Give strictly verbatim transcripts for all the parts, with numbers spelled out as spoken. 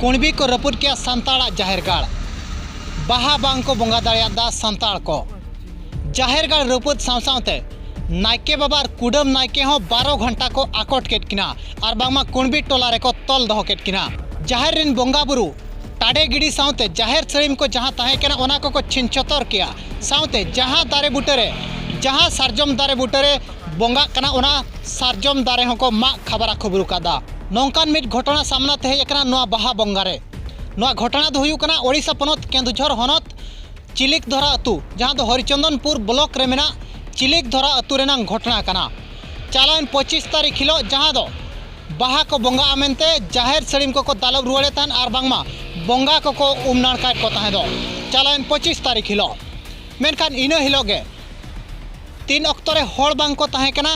ᱠᱩᱬᱵᱤ ᱠᱚ ᱨᱟᱹᱯᱩᱫ ᱠᱮᱜᱼᱟ ᱥᱟᱱᱛᱟᱲᱟᱜ ᱡᱟᱦᱮᱨ ᱜᱟᱲ᱾ ᱵᱟᱦᱟ ᱵᱟᱝ ᱠᱚ ᱵᱚᱸᱜᱟ ᱫᱟᱲᱮᱭᱟᱫᱟ ᱥᱟᱱᱛᱟᱲ ᱠᱚ᱾ ᱡᱟᱦᱮᱨ ᱜᱟᱲ ᱨᱟᱹᱯᱩᱫ ᱥᱟᱶ ᱥᱟᱶᱛᱮ ᱱᱟᱭᱠᱮ ᱵᱟᱵᱟ ᱟᱨ ᱠᱩᱰᱟᱹᱢ ᱱᱟᱭᱠᱮ ᱦᱚᱸ ᱵᱟᱨᱚ ᱜᱷᱚᱱᱴᱟ ᱠᱚ ᱟᱠᱚᱴ ᱠᱮᱫ ᱠᱤᱱᱟ ᱟᱨ ᱵᱟᱝᱢᱟ ᱠᱩᱬᱵᱤ ᱴᱚᱞᱟ ᱨᱮᱠᱚ ᱛᱚᱞ ᱫᱚᱦᱚ ᱠᱮᱫ ᱠᱤᱱᱟ᱾ ᱡᱟᱦᱮᱨ ᱨᱮᱱ ᱵᱚᱸᱜᱟ ᱵᱩᱨᱩ ᱴᱟᱰᱮ ᱜᱤᱰᱤ ᱥᱟᱶᱛᱮ ᱡᱟᱦᱮᱨ ᱥᱟᱹᱲᱤᱢ ᱠᱚ ᱡᱟᱦᱟᱸ ᱛᱟᱦᱮᱸ ᱠᱟᱱᱟ, ᱚᱱᱟ ᱠᱚᱠᱚ ᱪᱷᱤᱱ ᱪᱷᱚᱛᱚᱨ ᱠᱮᱜᱼᱟ᱾ ᱥᱟᱶᱛᱮ ᱡᱟᱦᱟᱸ ᱫᱟᱨᱮ ᱵᱩᱴᱟᱹᱨᱮ, ᱡᱟᱦᱟᱸ ᱥᱟᱨᱡᱚᱢ ᱫᱟᱨᱮ ᱵᱩᱴᱟᱹᱨᱮ ᱵᱚᱸᱜᱟᱜ ᱠᱟᱱᱟ, ᱚᱱᱟ ᱥᱟᱨᱡᱚᱢ ᱫᱟᱨᱮ ᱦᱚᱸᱠᱚ ᱢᱟᱜ ᱠᱷᱟᱵᱽᱨᱟ ᱠᱷᱩᱵᱽᱨᱩ ᱠᱟᱫᱟ᱾ ᱱᱚᱝᱠᱟᱱ ᱢᱤᱫ ᱜᱷᱚᱴᱚᱱᱟ ᱥᱟᱢᱱᱟ ᱛᱮ ᱦᱮᱡ ᱟᱠᱟᱱᱟ ᱱᱚᱣᱟ ᱵᱟᱦᱟ ᱵᱚᱸᱜᱟ ᱨᱮ᱾ ᱱᱚᱣᱟ ᱜᱷᱚᱴᱚᱱᱟ ᱫᱚ ᱦᱩᱭᱩᱜ ᱠᱟᱱᱟ ᱳᱰᱤᱥᱟ ᱯᱚᱱᱚᱛ ᱠᱮᱱᱫᱩᱡᱷᱚᱨ ᱦᱚᱱᱚᱛ ᱪᱤᱞᱤᱠ ᱫᱷᱚᱨᱟ ᱟᱹᱛᱩ, ᱡᱟᱦᱟᱸ ᱫᱚ ᱦᱚᱨᱤᱪᱚᱱᱫᱚᱱᱯᱩᱨ ᱵᱞᱚᱠ ᱨᱮ ᱢᱮᱱᱟᱜ ᱪᱤᱞᱤᱠ ᱫᱷᱚᱨᱟ ᱟᱹᱛᱩ ᱨᱮᱱᱟᱝ ᱜᱷᱚᱴᱚᱱᱟ ᱠᱟᱱᱟ᱾ ᱪᱟᱞᱟᱣᱮᱱ ᱯᱚᱸᱪᱤᱥ ᱛᱟᱹᱨᱤᱠᱷ ᱦᱤᱞᱳᱜ, ᱡᱟᱦᱟᱸ ᱫᱚ ᱵᱟᱦᱟ ᱠᱚ ᱵᱚᱸᱜᱟᱜᱼᱟ ᱢᱮᱱᱛᱮ ᱡᱟᱦᱮᱨ ᱥᱟᱹᱲᱤᱢ ᱠᱚᱠᱚ ᱫᱟᱞᱚᱵ ᱨᱩᱣᱟᱹᱲᱮᱫ ᱛᱟᱦᱮᱸᱫ ᱟᱨ ᱵᱟᱝᱢᱟ ᱵᱚᱸᱜᱟ ᱠᱚᱠᱚ ᱩᱢ ᱱᱟᱲᱠᱟᱭᱮᱫ ᱠᱚ ᱛᱟᱦᱮᱸ ᱫᱚ, ᱪᱟᱞᱟᱣᱮᱱ ᱯᱚᱸᱪᱤᱥ ᱛᱟᱹᱨᱤᱠᱷ ᱦᱤᱞᱳᱜ᱾ ᱢᱮᱱᱠᱷᱟᱱ ᱤᱱᱟᱹ ᱦᱤᱞᱳᱜ ᱜᱮ ᱛᱤᱱ ᱚᱠᱛᱚ ᱨᱮ ᱦᱚᱲ ᱵᱟᱝ ᱠᱚ ᱛᱟᱦᱮᱸ ᱠᱟᱱᱟ,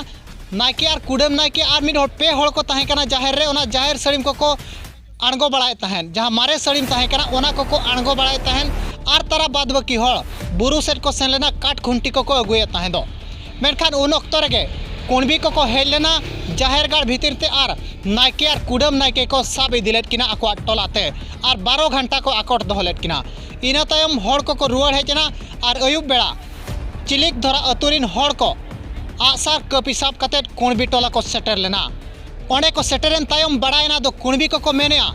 ᱱᱟᱭᱠᱮ ᱟᱨ ᱠᱩᱰᱟᱹᱢ ᱱᱟᱭᱠᱮ ᱟᱨ ᱢᱤᱫ ᱦᱚᱲ, ᱯᱮ ᱦᱚᱲ ᱠᱚ ᱛᱟᱦᱮᱸ ᱠᱟᱱᱟ ᱡᱟᱦᱮᱨ ᱨᱮ, ᱚᱱᱟ ᱡᱟᱦᱮᱨ ᱥᱟᱹᱲᱤᱢ ᱠᱚᱠᱚ ᱟᱬᱜᱚ ᱵᱟᱲᱟᱭᱮᱫ ᱛᱟᱦᱮᱸᱫ, ᱡᱟᱦᱟᱸ ᱢᱟᱨᱮ ᱥᱟᱹᱲᱤᱢ ᱛᱟᱦᱮᱸ ᱠᱟᱱᱟ, ᱚᱱᱟ ᱠᱚᱠᱚ ᱟᱬᱜᱚ ᱵᱟᱲᱟᱭᱮᱫ ᱛᱟᱦᱮᱸᱫ ᱟᱨ ᱛᱟᱨᱟ ᱵᱟᱫ ᱵᱟᱹᱠᱤ ᱦᱚᱲ ᱵᱩᱨᱩ ᱥᱮᱫ ᱠᱚ ᱥᱮᱱ ᱞᱮᱱᱟ, ᱠᱟᱴ ᱠᱷᱩᱱᱴᱤ ᱠᱚᱠᱚ ᱟᱹᱜᱩᱭᱮᱫ ᱛᱟᱦᱮᱸ ᱫᱚ᱾ ᱢᱮᱱᱠᱷᱟᱱ ᱩᱱ ᱚᱠᱛᱚ ᱨᱮᱜᱮ ᱠᱩᱬᱵᱤ ᱠᱚᱠᱚ ᱦᱮᱡ ᱞᱮᱱᱟ ᱡᱟᱦᱮᱨ ᱜᱟᱲ ᱵᱷᱤᱛᱤᱨ ᱛᱮ ᱟᱨ ᱱᱟᱭᱠᱮ ᱟᱨ ᱠᱩᱰᱟᱹᱢ ᱱᱟᱭᱠᱮ ᱠᱚ ᱥᱟᱵ ᱤᱫᱤ ᱞᱮᱫ ᱠᱤᱱᱟ ᱟᱠᱚᱣᱟᱜ ᱴᱚᱞᱟ ᱛᱮ ᱟᱨ ᱵᱟᱨᱚ ᱜᱷᱚᱱᱴᱟ ᱠᱚ ᱟᱠᱚᱴ ᱫᱚᱦᱚ ᱞᱮᱫ ᱠᱤᱱᱟ᱾ ᱤᱱᱟᱹ ᱛᱟᱭᱚᱢ ᱦᱚᱲ ᱠᱚᱠᱚ ᱨᱩᱣᱟᱹᱲ ᱦᱮᱡ ᱮᱱᱟ ᱟᱨ ᱟᱹᱭᱩᱵ ᱵᱮᱲᱟ ᱪᱤᱞᱤᱠ ᱫᱷᱚᱨᱟ ᱟᱹᱛᱩ ᱨᱤᱱ ᱦᱚᱲ ᱠᱚ ᱟᱜᱼᱥᱟᱨ ᱠᱟᱹᱯᱤ ᱥᱟᱵ ᱠᱟᱛᱮᱫ ᱠᱩᱬᱵᱤ ᱴᱚᱞᱟ ᱠᱚ ᱥᱮᱴᱮᱨ ᱞᱮᱱᱟ᱾ ᱚᱸᱰᱮ ᱠᱚ ᱥᱮᱴᱮᱨᱮᱱ ᱛᱟᱭᱚᱢ ᱵᱟᱲᱟᱭᱮᱱᱟ ᱫᱚ ᱠᱩᱬᱵᱤ ᱠᱚᱠᱚ ᱢᱮᱱᱮᱜᱼᱟ,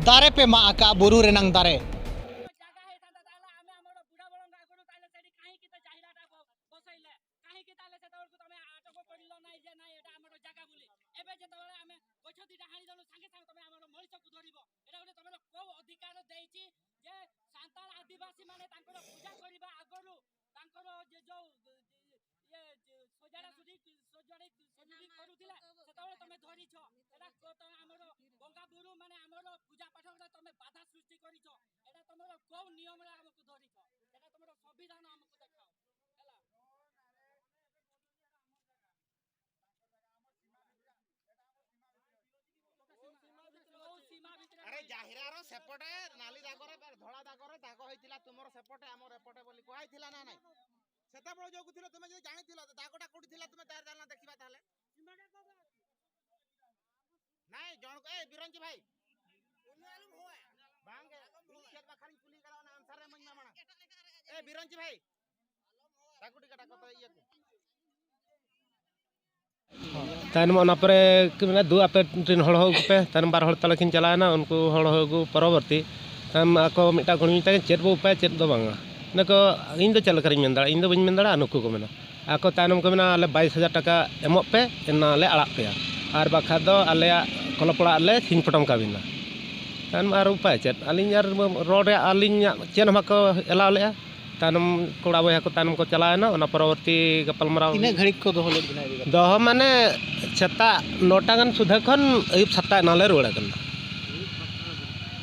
"ᱫᱟᱨᱮ ᱯᱮ ᱢᱟᱜ ᱟᱠᱟᱫ, ᱵᱩᱨᱩ ᱨᱮᱱᱟᱝ ᱫᱟᱨᱮ।" ଜାଗା ହେଇଥାନ୍ତା, ତାହେଲେ ଆମେ ଆମର ବୁଢ଼ା ବଳଙ୍କ ଆଗରୁ ତାହେଲେ ସେଠି କାହିଁକି ତ ଚାହିଁଲାଟା ବ-, ବସେଇଲେ? କାହିଁକି ତାହେଲେ ସେତେବେଳକୁ ତମେ ଆଟକ କରିଲ ନାହିଁ ଯେ ନାଇଁ, ଏଇଟା ଆମର ଜାଗା ବୋଲି? ଏବେ ଯେତେବେଳେ ଆମେ ଗଛ ଦିଟା ହାଣିଦେଲୁ, ସାଙ୍ଗେ ସାଙ୍ଗେ ତମେ ଆମର ମଣିଷକୁ ଧରିବ? ଏଇଟା ଗୋଟେ ତମର କୋଉ ଅଧିକାର ଦେଇଛି ଯେ ସାନ୍ତାଳ ଆଦିବାସୀ ମାନେ ତାଙ୍କର ପୂଜା କରିବା ଆଗରୁ ତାଙ୍କର ଯେ ଯୋଉ ଇଏ ଯେ ସଜାଡ଼ା ସୁଜି ସଜାଡ଼ି ସୁଜି କରୁଥିଲେ, ସେତେବେଳେ ତମେ ଧରିଛ? ଏଇଟା କୋ-, ତମେ ଆମର ବଙ୍ଗା ବୁରୁ ମାନେ ଆମର ପୂଜା ପାଠରେ ତମେ ବାଧା ସୃଷ୍ଟି କରିଛ। ଏଇଟା ତମର କୋଉ ନିୟମରେ ଆମକୁ ଧରିଛ? ଏଇଟା ତମର ସମ୍ବିଧାନ ଆମକୁ ଦେଖାଅ। ହେଲା। କୋଉ ସୀମା ଭିତରେ ଆରେ ଜାହିରାର ସେପଟେ ନାଲି ଦାଗରେ ବା ଧଳା ଦାଗରେ ଦାଗ ହେଇଥିଲା, ତୁମର ସେପଟେ ଆମର ଏପଟେ ବୋଲି କୁହାହେଇଥିଲା ନା ନାଇଁ? ସେତେବେଳେ ଯୋଉ ଥିଲ, ତୁମେ ଯଦି ଜାଣିଥିଲ, ତ ଦାଗଟା କୋଉଠି ଥିଲା, ତୁମେ ତାର ଚାଲନା ଦେଖିବା ତାହେଲେ। ନାଇଁ, ଜଣକୁ, ଏ ବିରଞ୍ଚି ଭାଇ, ᱛᱟᱭᱱᱚᱢ ᱚᱱᱟ ᱯᱚᱨᱮ ᱠᱚ ᱢᱮᱱᱟ, "ᱫᱩ, ᱟᱯᱮ ᱨᱮᱱ ᱦᱚᱲ ᱦᱚᱸ ᱟᱹᱜᱩ ᱠᱚᱯᱮ᱾" ᱛᱟᱭᱱᱚᱢ ᱵᱟᱨ ᱦᱚᱲ ᱛᱟᱞᱮ ᱠᱤᱱ ᱪᱟᱞᱟᱣᱮᱱᱟ, ᱩᱱᱠᱩ ᱦᱚᱲ ᱦᱚᱸ ᱟᱹᱜᱩ ᱯᱚᱨᱚᱵᱚᱨᱛᱤ ᱛᱟᱭᱚᱢ ᱟᱠᱚ ᱢᱤᱫᱴᱟᱝ ᱠᱩᱲᱤ ᱢᱮᱛᱟᱭ ᱠᱟᱱᱟ, "ᱪᱮᱫ ᱵᱚ ᱩᱯᱟᱭ, ᱪᱮᱫ ᱫᱚ ᱵᱟᱝᱟ?" ᱢᱮᱱᱟ ᱠᱚ, "ᱤᱧ ᱫᱚ ᱪᱮᱫ ᱞᱮᱠᱟᱨᱤᱧ ᱢᱮᱱ ᱫᱟᱲᱮᱭᱟᱜᱼᱟ, ᱤᱧ ᱫᱚ ᱵᱟᱹᱧ ᱢᱮᱱ ᱫᱟᱲᱮᱭᱟᱜᱼᱟ, ᱱᱩᱠᱩ ᱠᱚ ᱢᱮᱱᱟ᱾" ᱟᱠᱚ ᱛᱟᱭᱱᱚᱢ ᱠᱚ ᱢᱮᱱᱟ, "ᱟᱞᱮ ᱵᱟᱭᱤᱥ ᱦᱟᱡᱟᱨ ᱴᱟᱠᱟ ᱮᱢᱚᱜ ᱯᱮ, ᱮᱱᱟ ᱞᱮ ᱟᱲᱟᱜ ᱯᱮᱭᱟ, ᱟᱨ ᱵᱟᱠᱷᱟᱡ ᱫᱚ ᱟᱞᱮᱭᱟᱜ ᱠᱚᱞᱚᱯ ᱚᱲᱟᱜ ᱞᱮ ᱥᱤᱧ ᱯᱚᱴᱚᱢ ᱠᱟᱵᱤᱱᱟ᱾" ᱛᱟᱭᱱᱚᱢ ᱟᱨ ᱩᱯᱟᱭ ᱪᱮᱫ? ᱟᱹᱞᱤᱧ ᱟᱨ ᱨᱚᱲ ᱨᱮᱭᱟᱜ ᱟᱹᱞᱤᱧᱟᱜ ᱪᱮᱫ ᱦᱚᱸ ᱵᱟᱠᱚ ᱮᱞᱟᱣ ᱞᱮᱫᱼᱟ᱾ ᱛᱟᱭᱱᱚᱢ ᱠᱚᱲᱟ ᱵᱚᱭᱦᱟ ᱠᱚ ᱛᱟᱭᱱᱚᱢ ᱠᱚ ᱪᱟᱞᱟᱣ ᱮᱱᱟ, ᱚᱱᱟ ᱯᱚᱨᱚᱵᱚᱨᱛᱤ ᱜᱟᱯᱟᱞᱢᱟᱨᱟᱣ᱾ ᱛᱤᱱᱟᱹᱜ ᱜᱷᱟᱹᱲᱤᱡ ᱠᱚ ᱫᱚᱦᱚ ᱞᱮᱫ ᱵᱤᱱᱟ ᱤᱫᱤ ᱠᱟᱛᱮ? ᱫᱚᱦᱚ ᱢᱟᱱᱮ ᱥᱮᱛᱟᱜ ᱱᱚᱴᱟ ᱜᱟᱱ ᱥᱩᱫᱷᱟᱹ ᱠᱷᱚᱱ ᱟᱹᱭᱩᱵ ᱥᱟᱛᱴᱟ ᱮᱱᱟ ᱞᱮ ᱨᱩᱣᱟᱹᱲ ᱠᱟᱱᱟ᱾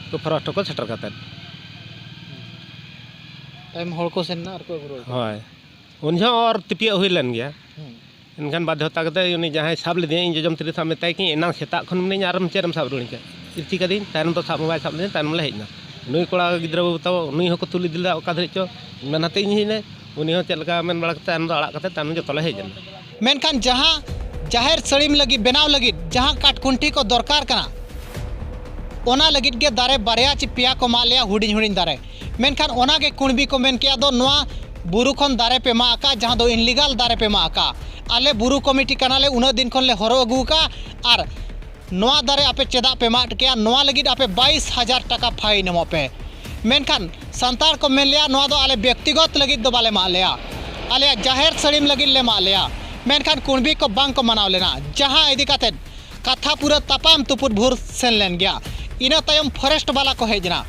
ᱩᱱᱠᱩ ᱯᱷᱚᱨᱮᱥᱴ ᱠᱚ ᱥᱮᱴᱮᱨ ᱠᱟᱛᱮᱫ᱾ ᱛᱟᱭᱚᱢ ᱦᱚᱲ ᱠᱚ ᱥᱮᱱ ᱮᱱᱟ ᱟᱨ ᱠᱚ ᱟᱹᱜᱩ ᱨᱩᱣᱟᱹᱲ ᱠᱮᱫᱟ? ᱦᱳᱭ, ᱩᱱ ᱡᱚᱦᱚᱜ ᱚᱨ ᱛᱤᱯᱤᱭᱟᱹᱜ ᱦᱩᱭ ᱞᱮᱱ ᱜᱮᱭᱟ᱾ ᱦᱩᱸ᱾ ᱮᱱᱠᱷᱟᱱ ᱵᱟᱫᱽᱫᱷᱚᱛᱟ ᱠᱟᱛᱮ ᱩᱱᱤ ᱡᱟᱦᱟᱸᱭ ᱥᱟᱵ ᱞᱮᱫᱮᱭᱟ, ᱤᱧ ᱡᱚᱡᱚᱢ ᱛᱤᱨᱮ ᱥᱟᱵ ᱢᱮᱛᱟᱭ ᱠᱤᱧ, "ᱮᱱᱟᱝ ᱥᱮᱛᱟᱜ ᱠᱷᱚᱱ ᱢᱮᱱᱟᱹᱧ, ᱟᱨ ᱪᱮᱫ ᱮᱢ ᱥᱟᱵ ᱨᱩᱣᱟᱹᱲᱤᱧ ᱠᱟᱱᱟ?" ᱤᱨᱪᱤ ᱠᱟᱫᱤᱧ, ᱛᱟᱭᱱᱚᱢ ᱫᱚ ᱥᱟᱵ ᱦᱚᱸ ᱵᱟᱭ ᱥᱟᱵ ᱞᱮᱫᱮᱭᱟ, ᱛᱟᱭᱱᱚᱢ ᱞᱮ ᱦᱮᱡ ᱮᱱᱟ᱾ ᱱᱩᱭ ᱠᱚᱲᱟ ᱜᱤᱫᱽᱨᱟᱹ ᱵᱟᱹᱵᱩ ᱛᱟᱵᱚ, ᱱᱩᱭ ᱦᱚᱸᱠᱚ ᱛᱩᱞ ᱤᱫᱤ ᱞᱮᱫᱟ ᱚᱠᱟ ᱫᱷᱟᱹᱨᱤᱡ ᱪᱚ, ᱢᱮᱱ ᱟᱛᱮ ᱤᱧ ᱦᱮᱡ ᱮᱱᱟᱹᱧ᱾ ᱩᱱᱤ ᱦᱚᱸ ᱪᱮᱫ ᱞᱮᱠᱟ ᱢᱮᱱ ᱵᱟᱲᱟ ᱠᱟᱛᱮ, ᱛᱟᱭᱱᱚᱢ ᱫᱚ ᱟᱲᱟᱜ ᱠᱟᱛᱮ, ᱛᱟᱭᱱᱚᱢ ᱡᱚᱛᱚ ᱞᱮ ᱦᱮᱡ ᱮᱱᱟ᱾ ᱢᱮᱱᱠᱷᱟᱱ ᱡᱟᱦᱟᱸ ᱡᱟᱦᱮᱨ ᱥᱟᱹᱲᱤᱢ ᱞᱟᱹᱜᱤᱫ, ᱵᱮᱱᱟᱣ ᱞᱟᱹᱜᱤᱫ ᱡᱟᱦᱟᱸ ᱠᱟᱴ ᱠᱩᱱᱴᱷᱤ ᱠᱚ ᱫᱚᱨᱠᱟᱨ ᱠᱟᱱᱟ, ᱚᱱᱟ ᱞᱟᱹᱜᱤᱫ ᱜᱮ ᱫᱟᱨᱮ ᱵᱟᱨᱭᱟ ᱪᱮ ᱯᱮᱭᱟ ᱠᱚ ᱢᱟᱜ ᱞᱮᱭᱟ, ᱦᱩᱰᱤᱧ ᱦᱩᱰᱤᱧ ᱫᱟᱨᱮ᱾ ᱢᱮᱱᱠᱷᱟᱱ ᱚᱱᱟ ᱜᱮ ᱠᱩᱬᱵᱤ ᱠᱚ ᱢᱮᱱ ᱠᱮᱜᱼᱟ, ᱫᱚ ᱱᱚᱣᱟ ᱵᱩᱨᱩ ᱠᱷᱚᱱ ᱫᱟᱨᱮ ᱯᱮ ᱢᱟᱜ ᱟᱠᱟᱫ, ᱡᱟᱦᱟᱸ ᱫᱚ ᱤᱱᱞᱤᱜᱟᱞ ᱫᱟᱨᱮ ᱯᱮ ᱢᱟᱜ ᱟᱠᱟᱫ᱾ ᱟᱞᱮ ᱵᱩᱨᱩ ᱠᱚᱢᱤᱴᱤ ᱠᱟᱱᱟᱞᱮ, ᱩᱱᱟᱹᱜ ᱫᱤᱱ ᱠᱷᱚᱱ ᱞᱮ ᱦᱚᱨᱦᱚ ᱟᱹᱜᱩ ᱟᱠᱟᱫᱼᱟ, ᱟᱨ ᱱᱚᱣᱟ ᱫᱟᱨᱮ ᱟᱯᱮ ᱪᱮᱫᱟᱜ ᱯᱮ ᱢᱟᱜ ᱠᱮᱜᱼᱟ? ᱱᱚᱣᱟ ᱞᱟᱹᱜᱤᱫ ᱟᱯᱮ ᱵᱟᱭᱤᱥ ᱦᱟᱡᱟᱨ ᱴᱟᱠᱟ ᱯᱷᱟᱭᱤᱱ ᱮᱢᱚᱜ ᱯᱮ᱾ ᱢᱮᱱᱠᱷᱟᱱ ᱥᱟᱱᱛᱟᱲ ᱠᱚ ᱢᱮᱱ ᱞᱮᱭᱟ, ᱱᱚᱣᱟ ᱫᱚ ᱟᱞᱮ ᱵᱮᱠᱛᱤᱜᱚᱛ ᱞᱟᱹᱜᱤᱫ ᱫᱚ ᱵᱟᱞᱮ ᱢᱟᱜ ᱞᱮᱭᱟ, ᱟᱞᱮᱭᱟᱜ ᱡᱟᱦᱮᱨ ᱥᱟᱹᱲᱤᱢ ᱞᱟᱹᱜᱤᱫ ᱞᱮ ᱢᱟᱜ ᱞᱮᱭᱟ᱾ ᱢᱮᱱᱠᱷᱟᱱ ᱠᱩᱬᱵᱤ ᱠᱚ ᱵᱟᱝ ᱠᱚ ᱢᱟᱱᱟᱣ ᱞᱮᱱᱟ, ᱡᱟᱦᱟᱸ ᱤᱫᱤ ᱠᱟᱛᱮᱫ ᱠᱟᱛᱷᱟ ᱯᱩᱨᱟᱹ ᱛᱟᱯᱟᱢ ᱛᱩᱯᱩᱫ ᱵᱷᱩᱨ ᱥᱮᱱ ᱞᱮᱱ ᱜᱮᱭᱟ᱾ ᱤᱱᱟᱹ ᱛᱟᱭᱚᱢ ᱯᱷᱚᱨᱮᱥᱴ ᱵᱟᱞᱟ ᱠᱚ ᱦᱮᱡ ᱮᱱᱟ᱾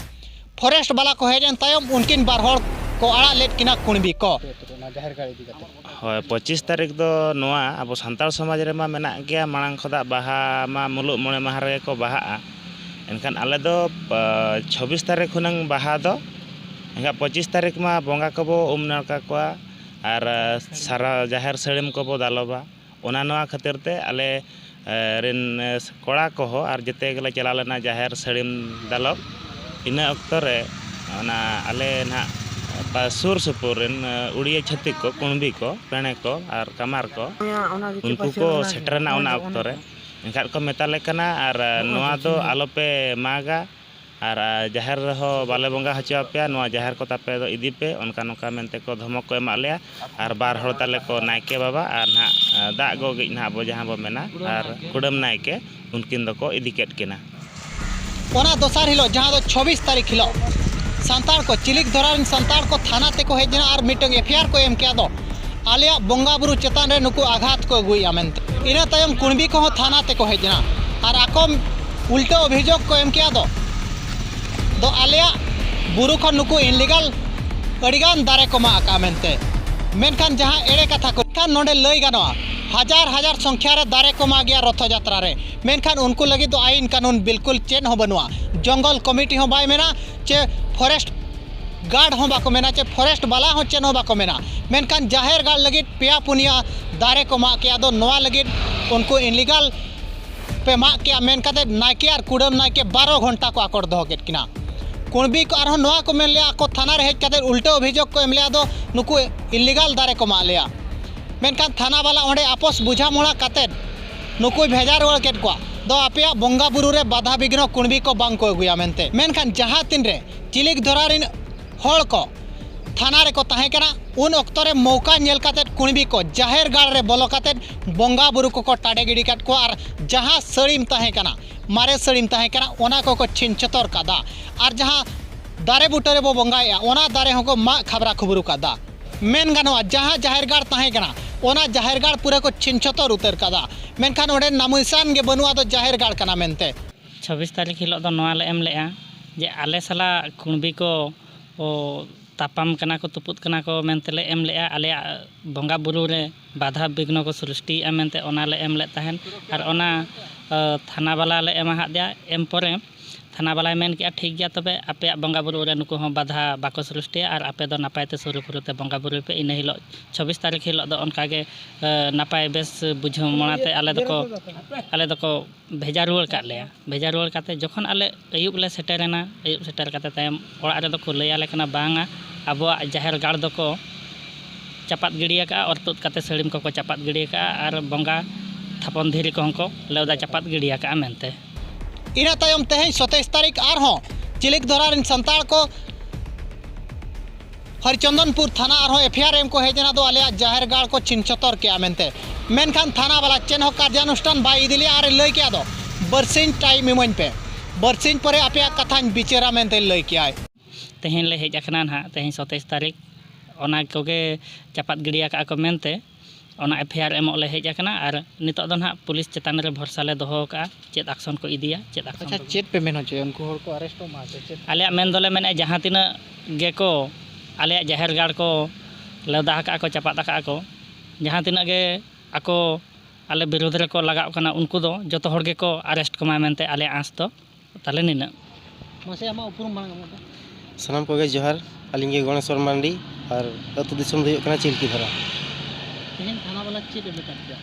ᱯᱷᱚᱨᱮᱥᱴ ᱵᱟᱞᱟ ᱠᱚ ᱦᱮᱡ ᱮᱱ ᱛᱟᱭᱚᱢ ᱩᱱᱠᱤᱱ ᱵᱟᱨ ᱦᱚᱲ ᱠᱚ ᱟᱲᱟᱜ ᱞᱮᱫ ᱠᱤᱱᱟ ᱠᱩᱬᱵᱤ ᱠᱚ᱾ ᱚᱱᱟ ᱡᱟᱦᱮᱨ ᱜᱟᱲ ᱤᱫᱤ ᱠᱟᱛᱮ᱾ ᱦᱳᱭ, ᱯᱚᱸᱪᱤᱥ ᱛᱟᱹᱨᱤᱠᱷ ᱫᱚ ᱱᱚᱣᱟ ᱟᱵᱚ ᱥᱟᱱᱛᱟᱲ ᱥᱚᱢᱟᱡᱽ ᱨᱮᱢᱟ ᱢᱮᱱᱟᱜ ᱜᱮᱭᱟ, ᱢᱟᱲᱟᱝ ᱠᱷᱚᱱᱟᱜ ᱵᱟᱦᱟ ᱢᱟ ᱢᱩᱞᱩᱜ ᱢᱚᱬᱮ ᱢᱟᱦᱟ ᱨᱮᱜᱮ ᱠᱚ ᱵᱟᱦᱟᱜᱼᱟ᱾ ᱮᱱᱠᱷᱟᱱ ᱟᱞᱮ ᱫᱚ, ᱟ, ᱪᱷᱚᱵᱵᱤᱥ ᱛᱟᱹᱨᱤᱠᱷ ᱦᱩᱱᱟᱹᱝ ᱵᱟᱦᱟ ᱫᱚ, ᱮᱱᱠᱷᱟᱱ ᱯᱚᱸᱪᱤᱥ ᱛᱟᱹᱨᱤᱠᱷ ᱢᱟ ᱵᱚᱸᱜᱟ ᱠᱚᱵᱚ ᱩᱢ ᱱᱟᱲᱠᱟ ᱠᱚᱣᱟ ᱟᱨ, ᱟ, ᱥᱟᱨᱟ ᱡᱟᱦᱮᱨ ᱥᱟᱹᱲᱤᱢ ᱠᱚᱵᱚ ᱫᱟᱞᱚᱵᱟ᱾ ᱚᱱᱟ ᱱᱚᱣᱟ ᱠᱷᱟᱹᱛᱤᱨ ᱛᱮ ᱟᱞᱮ, ᱮ, ᱨᱮᱱ, ᱮ, ᱠᱚᱲᱟ ᱠᱚᱦᱚᱸ ᱟᱨ ᱡᱮᱛᱮ ᱜᱮᱞᱮ ᱪᱟᱞᱟᱣ ᱞᱮᱱᱟ ᱡᱟᱦᱮᱨ ᱥᱟᱹᱲᱤᱢ ᱫᱟᱞᱚᱵ᱾ ᱤᱱᱟᱹ ᱚᱠᱛᱚ ᱨᱮ ᱚᱱᱟ ᱟᱞᱮ ᱱᱟᱦᱟᱜ ᱯᱟ-, ᱥᱩᱨ ᱥᱩᱯᱩᱨ ᱨᱮᱱ, ᱮ, ᱩᱲᱤᱭᱟᱹ ᱪᱷᱟᱹᱛᱤᱠ ᱠᱚ, ᱠᱩᱬᱵᱤ ᱠᱚ, ᱯᱮᱬᱮ ᱠᱚ ᱟᱨ ᱠᱟᱢᱟᱨ ᱠᱚ, ᱩᱱᱠᱩ ᱠᱚ ᱥᱮᱴᱮᱨᱮᱱᱟ ᱚᱱᱟ ᱚᱠᱛᱚ ᱨᱮ᱾ ᱮᱱᱠᱷᱟᱱ ᱠᱚ ᱢᱮᱛᱟ ᱞᱮ ᱠᱟᱱᱟ, ᱟᱨ, ᱮ, ᱱᱚᱣᱟ ᱫᱚ ᱟᱞᱚᱯᱮ ᱢᱟᱜᱟ, ᱟᱨ ᱡᱟᱦᱮᱨ ᱨᱮᱦᱚᱸ ᱵᱟᱞᱮ ᱵᱚᱸᱜᱟ ᱦᱚᱪᱚ ᱟᱯᱮᱭᱟ, ᱱᱚᱣᱟ ᱡᱟᱦᱮᱨ ᱠᱚ ᱛᱟᱯᱮ ᱫᱚ ᱤᱫᱤ ᱯᱮ, ᱚᱱᱠᱟ ᱱᱚᱝᱠᱟ ᱢᱮᱱᱛᱮ ᱠᱚ ᱫᱷᱚᱢᱚᱠ ᱠᱚ ᱮᱢᱟᱜ ᱞᱮᱭᱟ᱾ ᱟᱨ ᱵᱟᱨ ᱦᱚᱲ ᱛᱟᱞᱮ ᱠᱚ ᱱᱟᱭᱠᱮ ᱵᱟᱵᱟ ᱟᱨ ᱱᱟᱦᱟᱜ ᱫᱟᱜ ᱜᱚᱜᱤᱡ ᱱᱟᱦᱟᱜ ᱟᱵᱚ ᱡᱟᱦᱟᱸ ᱵᱚ ᱢᱮᱱᱟ, ᱟᱨ ᱠᱩᱰᱟᱹᱢ ᱱᱟᱭᱠᱮ, ᱩᱱᱠᱤᱱ ᱫᱚᱠᱚ ᱤᱫᱤ ᱠᱮᱫ ᱠᱤᱱᱟ᱾ ᱚᱱᱟ ᱫᱚᱥᱟᱨ ᱦᱤᱞᱳᱜ, ᱡᱟᱦᱟᱸ ᱫᱚ ᱪᱷᱚᱵᱵᱤᱥ ᱛᱟᱹᱨᱤᱠᱷ ᱦᱤᱞᱳᱜ, ᱥᱟᱱᱛᱟᱲ ᱠᱚ, ᱪᱤᱞᱤᱠ ᱫᱷᱚᱨᱟ ᱨᱮᱱ ᱥᱟᱱᱛᱟᱲ ᱠᱚ ᱛᱷᱟᱱᱟ ᱛᱮᱠᱚ ᱦᱮᱡ ᱮᱱᱟ ᱟᱨ ᱢᱤᱫᱴᱟᱝ ᱮᱯᱷ ᱟᱭ ᱟᱨ ᱠᱚ ᱮᱢ ᱠᱮᱫ ᱫᱚ, ᱟᱞᱮᱭᱟᱜ ᱵᱚᱸᱜᱟ ᱵᱩᱨᱩ ᱪᱮᱛᱟᱱ ᱨᱮ ᱱᱩᱠᱩ ᱟᱜᱷᱟᱛ ᱠᱚ ᱟᱹᱜᱩᱭᱮᱫᱼᱟ ᱢᱮᱱᱛᱮ᱾ ᱤᱱᱟᱹ ᱛᱟᱭᱚᱢ ᱠᱩᱬᱵᱤ ᱠᱚᱦᱚᱸ ᱛᱷᱟᱱᱟ ᱛᱮᱠᱚ ᱦᱮᱡ ᱮᱱᱟ ᱟᱨ ᱟᱠᱚ ᱩᱞᱴᱟᱹ ᱚᱵᱷᱤᱡᱳᱜᱽ ᱠᱚ ᱮᱢ ᱠᱮᱫ ᱫᱚ, ᱫᱚ ᱟᱞᱮᱭᱟᱜ ᱵᱩᱨᱩ ᱠᱷᱚᱱ ᱱᱩᱠᱩ ᱤᱱᱞᱤᱜᱟᱞ ᱟᱹᱰᱤᱜᱟᱱ ᱫᱟᱨᱮ ᱠᱚ ᱢᱟᱜ ᱟᱠᱟᱫᱼᱟ ᱢᱮᱱᱛᱮ᱾ ᱢᱮᱱᱠᱷᱟᱱ ᱡᱟᱦᱟᱸ ᱮᱲᱮ ᱠᱟᱛᱷᱟ ᱠᱚ, ᱮᱱᱠᱷᱟᱱ ᱱᱚᱰᱮ ᱞᱟᱹᱭ ᱜᱟᱱᱚᱜᱼᱟ, ᱦᱟᱡᱟᱨ ᱦᱟᱡᱟᱨ ᱥᱚᱝᱠᱷᱭᱟ ᱨᱮ ᱫᱟᱨᱮ ᱠᱚ ᱢᱟᱜ ᱜᱮᱭᱟ ᱨᱚᱛᱷᱚ ᱡᱟᱛᱨᱟ ᱨᱮ, ᱢᱮᱱᱠᱷᱟᱱ ᱩᱱᱠᱩ ᱞᱟᱹᱜᱤᱫ ᱫᱚ ᱟᱭᱤᱱ ᱠᱟᱹᱱᱩᱱ ᱵᱤᱞᱠᱩᱞ ᱪᱮᱫ ᱦᱚᱸ ᱵᱟᱹᱱᱩᱜᱼᱟ᱾ ᱡᱚᱝᱜᱚᱞ ᱠᱚᱢᱤᱴᱤ ᱦᱚᱸ ᱵᱟᱭ ᱢᱮᱱᱟ, ᱪᱮ ᱯᱷᱚᱨᱮᱥᱴ ᱜᱟᱨᱰ ᱦᱚᱸ ᱵᱟᱠᱚ ᱢᱮᱱᱟ, ᱪᱮ ᱯᱷᱚᱨᱮᱥᱴ ᱵᱟᱞᱟ ᱦᱚᱸ ᱪᱮᱫ ᱦᱚᱸ ᱵᱟᱠᱚ ᱢᱮᱱᱟ᱾ ᱢᱮᱱᱠᱷᱟᱱ ᱡᱟᱦᱮᱨ ᱜᱟᱲ ᱞᱟᱹᱜᱤᱫ ᱯᱮᱭᱟ ᱯᱩᱱᱭᱟ ᱫᱟᱨᱮ ᱠᱚ ᱢᱟᱜ ᱠᱮᱜᱼᱟ, ᱟᱫᱚ ᱱᱚᱣᱟ ᱞᱟᱹᱜᱤᱫ ᱩᱱᱠᱩ ᱤᱱᱞᱤᱜᱟᱞ ᱯᱮ ᱢᱟᱜ ᱠᱮᱜᱼᱟ ᱢᱮᱱ ᱠᱟᱛᱮ ᱱᱟᱭᱠᱮ ᱟᱨ ᱠᱩᱰᱟᱹᱢ ᱱᱟᱭᱠᱮ ᱵᱟᱨᱚ ᱜᱷᱚᱱᱴᱟ ᱠᱚ ᱟᱠᱚᱴ ᱫᱚᱦᱚ ᱠᱮᱫ ᱠᱤᱱᱟ᱾ ᱠᱩᱬᱵᱤ ᱠᱚ ᱟᱨᱦᱚᱸ ᱱᱚᱣᱟ ᱠᱚ ᱢᱮᱱ ᱞᱮᱜᱼᱟ, ᱟᱠᱚ ᱛᱷᱟᱱᱟ ᱨᱮ ᱦᱮᱡ ᱠᱟᱛᱮ ᱩᱞᱴᱟᱹ ᱚᱵᱷᱤᱡᱳᱜᱽ ᱠᱚ ᱮᱢ ᱞᱮᱜᱼᱟ, ᱫᱚ ᱱᱩᱠᱩ ᱤᱱᱞᱤᱜᱟᱞ ᱫᱟᱨᱮ ᱠᱚ ᱢᱟᱜ ᱞᱮᱜᱼᱟ᱾ ᱢᱮᱱᱠᱷᱟᱱ ᱛᱷᱟᱱᱟ ᱵᱟᱞᱟ ᱚᱸᱰᱮ ᱟᱯᱚᱥ ᱵᱩᱡᱷᱟᱹ ᱢᱚᱲᱟ ᱠᱟᱛᱮ ᱱᱩᱠᱩᱭ ᱵᱷᱮᱡᱟ ᱨᱩᱣᱟᱹᱲ ᱠᱮᱫ ᱠᱚᱣᱟ, ᱫᱚ ᱟᱯᱮᱭᱟᱜ ᱵᱚᱸᱜᱟ ᱵᱩᱨᱩ ᱨᱮ ᱵᱟᱫᱷᱟ ᱵᱤᱜᱷᱱᱚ ᱠᱩᱬᱵᱤ ᱠᱚ ᱵᱟᱝ ᱠᱚ ᱟᱹᱜᱩᱭᱟ ᱢᱮᱱᱛᱮ᱾ ᱢᱮᱱᱠᱷᱟᱱ ᱡᱟᱦᱟᱸ ᱛᱤᱱ ᱨᱮ ᱪᱤᱞᱤᱠ ᱫᱷᱚᱨᱟ ᱨᱮᱱ ᱦᱚᱲ ᱠᱚ ᱛᱷᱟᱱᱟ ᱨᱮᱠᱚ ᱛᱟᱦᱮᱸ ᱠᱟᱱᱟ, ᱩᱱ ᱚᱠᱛᱚ ᱨᱮ ᱢᱚᱣᱠᱟ ᱧᱮᱞ ᱠᱟᱛᱮ ᱠᱩᱬᱵᱤ ᱠᱚ ᱡᱟᱦᱮᱨ ᱜᱟᱲ ᱨᱮ ᱵᱚᱞᱚ ᱠᱟᱛᱮ ᱵᱚᱸᱜᱟ ᱵᱩᱨᱩ ᱠᱚᱠᱚ ᱴᱟᱰᱮ ᱜᱤᱰᱤ ᱠᱟᱫ ᱠᱚᱣᱟ ᱟᱨ ᱡᱟᱦᱟᱸ ᱥᱟᱹᱲᱤᱢ ᱛᱟᱦᱮᱸ ᱠᱟᱱᱟ, ᱢᱟᱨᱮ ᱥᱟᱹᱲᱤᱢ ᱛᱟᱦᱮᱸ ᱠᱟᱱᱟ, ᱚᱱᱟ ᱠᱚᱠᱚ ᱪᱷᱤᱱ ᱪᱷᱚᱛᱚᱨ ᱠᱟᱫᱟ᱾ ᱟᱨ ᱡᱟᱦᱟᱸ ᱫᱟᱨᱮ ᱵᱩᱴᱟᱹ ᱨᱮᱵᱚ ᱵᱚᱸᱜᱟᱭᱮᱫᱼᱟ, ᱚᱱᱟ ᱫᱟᱨᱮ ᱦᱚᱸᱠᱚ ᱢᱟᱜ ᱠᱷᱟᱵᱽᱨᱟ ᱠᱷᱩᱵᱽᱨᱩ ᱠᱟᱫᱟ᱾ ᱢᱮᱱ ᱜᱟᱱᱚᱜᱼᱟ, ᱡᱟᱦᱟᱸ ᱡᱟᱦᱮᱨ ᱜᱟᱲ ᱛᱟᱦᱮᱸ ᱠᱟᱱᱟ, ᱚᱱᱟ ᱡᱟᱦᱮᱨ ᱜᱟᱲ ᱯᱩᱨᱟᱹ ᱠᱚ ᱪᱷᱤᱱ ᱪᱷᱚᱛᱚᱨ ᱩᱛᱟᱹᱨ ᱠᱟᱫᱟ᱾ ᱢᱮᱱᱠᱷᱟᱱ ᱚᱸᱰᱮ ᱱᱟᱢᱩᱭᱥᱟᱱ ᱜᱮ ᱵᱟᱹᱱᱩᱜᱼᱟ, ᱫᱚ ᱡᱟᱦᱮᱨ ᱜᱟᱲ ᱠᱟᱱᱟ ᱢᱮᱱᱛᱮ᱾ ᱪᱷᱟᱵᱵᱤᱥ ᱛᱟᱹᱨᱤᱠᱷ ᱦᱤᱞᱳᱜ ᱫᱚ ᱱᱚᱣᱟ ᱞᱮ ᱮᱢ ᱞᱮᱜᱼᱟ ᱡᱮ ᱟᱞᱮ ᱥᱟᱞᱟᱜ ᱠᱩᱬᱵᱤ ᱠᱚ, ᱚ, ᱛᱟᱯᱟᱢ ᱠᱟᱱᱟ ᱠᱚ, ᱛᱩᱯᱩᱫ ᱠᱟᱱᱟ ᱠᱚ ᱢᱮᱱᱛᱮ ᱞᱮ ᱮᱢ ᱞᱮᱜᱼᱟ, ᱟᱞᱮᱭᱟᱜ ᱵᱚᱸᱜᱟ ᱵᱩᱨᱩ ᱨᱮ ᱵᱟᱫᱷᱟ ᱵᱤᱜᱷᱱᱚ ᱠᱚ ᱥᱨᱤᱥᱴᱤᱭᱮᱜᱼᱟ ᱢᱮᱱᱛᱮ ᱚᱱᱟ ᱞᱮ ᱮᱢ ᱞᱮᱫ ᱛᱟᱦᱮᱸᱫ᱾ ᱟᱨ ᱚᱱᱟ, ᱚ, ᱛᱷᱟᱱᱟ ᱵᱟᱞᱟ ᱞᱮ ᱮᱢᱟ ᱦᱟᱫᱮᱭᱟ᱾ ᱮᱢ ᱯᱚᱨᱮ ᱛᱷᱟᱱᱟ ᱵᱟᱞᱟᱭ ᱢᱮᱱ ᱠᱮᱜᱼᱟ, "ᱴᱷᱤᱠ ᱜᱮᱭᱟ, ᱛᱚᱵᱮ ᱟᱯᱮᱭᱟᱜ ᱵᱚᱸᱜᱟ ᱵᱩᱨᱩ ᱨᱮ ᱱᱩᱠᱩ ᱦᱚᱸ ᱵᱟᱫᱷᱟ ᱵᱟᱠᱚ ᱥᱨᱤᱥᱴᱤᱭᱟ ᱟᱨ ᱟᱯᱮ ᱫᱚ ᱱᱟᱯᱟᱭ ᱛᱮ ᱥᱩᱨᱩᱠᱷᱩᱨᱩ ᱛᱮ ᱵᱚᱸᱜᱟ ᱵᱩᱨᱩᱭ ᱯᱮ᱾" ᱤᱱᱟᱹ ᱦᱤᱞᱳᱜ, ᱪᱷᱟᱵᱵᱤᱥ ᱛᱟᱹᱨᱤᱠᱷ ᱦᱤᱞᱳᱜ ᱫᱚ ᱚᱱᱠᱟ ᱜᱮ, ᱮ, ᱱᱟᱯᱟᱭ ᱵᱮᱥ ᱵᱩᱡᱷᱟᱹᱣ ᱢᱚᱱᱟ ᱛᱮ ᱟᱞᱮ ᱫᱚᱠᱚ, ᱟᱞᱮ ᱫᱚᱠᱚ ᱵᱷᱮᱡᱟ ᱨᱩᱣᱟᱹᱲ ᱠᱟᱜ ᱞᱮᱭᱟ᱾ ᱵᱷᱮᱡᱟ ᱨᱩᱣᱟᱹᱲ ᱠᱟᱛᱮ ᱡᱚᱠᱷᱚᱱ ᱟᱞᱮ ᱟᱹᱭᱩᱵ ᱞᱮ ᱥᱮᱴᱮᱨᱮᱱᱟ, ᱟᱹᱭᱩᱵ ᱥᱮᱴᱮᱨ ᱠᱟᱛᱮ ᱛᱟᱭᱚᱢ ᱚᱲᱟᱜ ᱨᱮᱫᱚ ᱠᱚ ᱞᱟᱹᱭ ᱟᱞᱮ ᱠᱟᱱᱟ, "ᱵᱟᱝᱟ, ᱟᱵᱚᱣᱟᱜ ᱡᱟᱦᱮᱨ ᱜᱟᱲ ᱫᱚᱠᱚ ᱪᱟᱯᱟᱫ ᱜᱤᱰᱤ ᱟᱠᱟᱫᱼᱟ, ᱚᱨ ᱛᱩᱫ ᱠᱟᱛᱮ ᱥᱟᱹᱲᱤᱢ ᱠᱚᱠᱚ ᱪᱟᱯᱟᱫ ᱜᱤᱰᱤ ᱟᱠᱟᱫᱼᱟ ᱟᱨ ᱵᱚᱸᱜᱟ ᱛᱷᱟᱯᱚᱱ ᱫᱷᱤᱨᱤ ᱠᱚᱦᱚᱸ ᱠᱚ ᱞᱮᱣᱫᱟ ᱪᱟᱯᱟᱫ ᱜᱤᱰᱤ ᱟᱠᱟᱫᱼᱟ" ᱢᱮᱱᱛᱮ᱾ ᱤᱱᱟᱹ ᱛᱟᱭᱚᱢ ᱛᱮᱦᱮᱧ ᱥᱚᱛᱟᱭᱤᱥ ᱛᱟᱹᱨᱤᱠᱷ ᱟᱨᱦᱚᱸ ᱪᱤᱞᱤᱠ ᱫᱷᱚᱨᱟ ᱨᱮᱱ ᱥᱟᱱᱛᱟᱲ ᱠᱚ ᱦᱚᱨᱤᱪᱚᱱᱫᱚᱱᱯᱩᱨ ᱛᱷᱟᱱᱟ ᱟᱨᱦᱚᱸ ᱮᱯᱷ ᱟᱭ ᱟᱨ ᱮᱢ ᱠᱚ ᱦᱮᱡ ᱮᱱᱟ, ᱫᱚ ᱟᱞᱮᱭᱟᱜ ᱡᱟᱦᱮᱨ ᱜᱟᱲ ᱠᱚ ᱪᱷᱤᱱ ᱪᱷᱚᱛᱚᱨ ᱠᱮᱜᱼᱟ ᱢᱮᱱᱛᱮ᱾ ᱢᱮᱱᱠᱷᱟᱱ ᱛᱷᱟᱱᱟ ᱵᱟᱞᱟ ᱪᱮᱫ ᱦᱚᱸ ᱠᱟᱨᱡᱟᱱᱩᱥᱴᱷᱟᱱ ᱵᱟᱭ ᱤᱫᱤ ᱞᱮᱜᱼᱟ ᱟᱨᱮ ᱞᱟᱹᱭ ᱠᱮᱜᱼᱟ, ᱫᱚ ᱵᱟᱨᱥᱤᱧ ᱴᱟᱭᱤᱢ ᱤᱢᱟᱹᱧ ᱯᱮ, ᱵᱟᱨᱥᱤᱧ ᱯᱚᱨᱮ ᱟᱯᱮᱭᱟᱜ ᱠᱟᱛᱷᱟᱧ ᱵᱤᱪᱟᱹᱨᱟ ᱢᱮᱱᱛᱮ ᱞᱟᱹᱭ ᱠᱮᱜᱼᱟᱭ᱾ ᱛᱮᱦᱮᱧ ᱞᱮ ᱦᱮᱡ ᱟᱠᱟᱱᱟ ᱱᱟᱦᱟᱜ, ᱛᱮᱦᱮᱧ ᱥᱚᱛᱟᱭᱤᱥ ᱛᱟᱹᱨᱤᱠᱷ, ᱚᱱᱟ ᱠᱚᱜᱮ ᱪᱟᱯᱟᱫ ᱜᱤᱰᱤ ᱟᱠᱟᱫᱼᱟ ᱠᱚ ᱢᱮᱱᱛᱮ ᱚᱱᱟ ᱮᱯᱷ ᱟᱭ ᱟᱨ ᱮᱢᱚᱜ ᱞᱮ ᱦᱮᱡ ᱟᱠᱟᱱᱟ᱾ ᱟᱨ ᱱᱤᱛᱚᱜ ᱫᱚ ᱱᱟᱦᱟᱜ ᱯᱩᱞᱤᱥ ᱪᱮᱛᱟᱱ ᱨᱮ ᱵᱷᱚᱨᱥᱟ ᱞᱮ ᱫᱚᱦᱚ ᱟᱠᱟᱫᱼᱟ, ᱪᱮᱫ ᱟᱠᱥᱚᱱ ᱠᱚ ᱤᱫᱤᱭᱟ, ᱪᱮᱫ ᱟᱠᱥᱚᱱ ᱟᱪᱪᱷᱟ, ᱠᱚ ᱪᱮᱫ ᱯᱮ ᱢᱮᱱ ᱦᱚᱪᱚᱭᱟ? ᱩᱱᱠᱩ ᱦᱚᱲ ᱠᱚ ᱟᱨᱮᱥᱴᱚᱜ ᱢᱟ ᱥᱮ ᱪᱮᱫ? ᱟᱞᱮᱭᱟᱜ ᱢᱮᱱ ᱫᱚᱞᱮ ᱢᱮᱱᱮᱫᱼᱟ, ᱡᱟᱦᱟᱸ ᱛᱤᱱᱟᱹᱜ ᱜᱮᱠᱚ ᱟᱞᱮᱭᱟᱜ ᱡᱟᱦᱮᱨ ᱜᱟᱲ ᱠᱚ ᱞᱟᱫᱟ ᱟᱠᱟᱫᱼᱟ ᱠᱚ, ᱪᱟᱯᱟᱫ ᱟᱠᱟᱫᱼᱟ ᱠᱚ, ᱡᱟᱦᱟᱸ ᱛᱤᱱᱟᱹᱜ ᱜᱮ ᱟᱠᱚ ᱟᱞᱮ ᱵᱤᱨᱳᱫᱷ ᱨᱮᱠᱚ ᱞᱟᱜᱟᱜ ᱠᱟᱱᱟ, ᱩᱱᱠᱩ ᱫᱚ ᱡᱚᱛᱚ ᱦᱚᱲ ᱜᱮᱠᱚ ᱟᱨᱮᱥᱴ ᱠᱚᱢᱟ ᱢᱮᱱᱛᱮ ᱟᱞᱮᱭᱟᱜ ᱟᱸᱥ ᱫᱚ ᱛᱟᱦᱞᱮ ᱱᱤᱱᱟᱹᱜ᱾ ᱢᱟᱥᱮ ᱟᱢᱟᱜ ᱩᱯᱨᱩᱢ ᱢᱟᱲᱟᱝ ᱟᱢᱟᱜ ᱫᱚ? ᱥᱟᱱᱟᱢ ᱠᱚᱜᱮ ᱡᱚᱦᱟᱨ᱾ ᱟᱹᱞᱤᱧ ᱜᱮ ᱜᱚᱬᱮᱥᱣᱚᱨ ᱢᱟᱱᱰᱤ, ᱟᱨ ᱟᱹᱛᱩ ᱫᱤᱥᱚᱢ ᱫᱚ ᱦᱩᱭᱩᱜ ᱠᱟᱱᱟ ᱪᱤᱞᱠᱤ ᱫᱷᱚᱨᱟ᱾ ᱛᱮᱦᱮᱧ ᱛᱷᱟᱱᱟ ᱵᱟᱞᱟ ᱪᱮᱫ ᱮ ᱢᱮᱛᱟᱫ ᱯᱮᱭᱟ?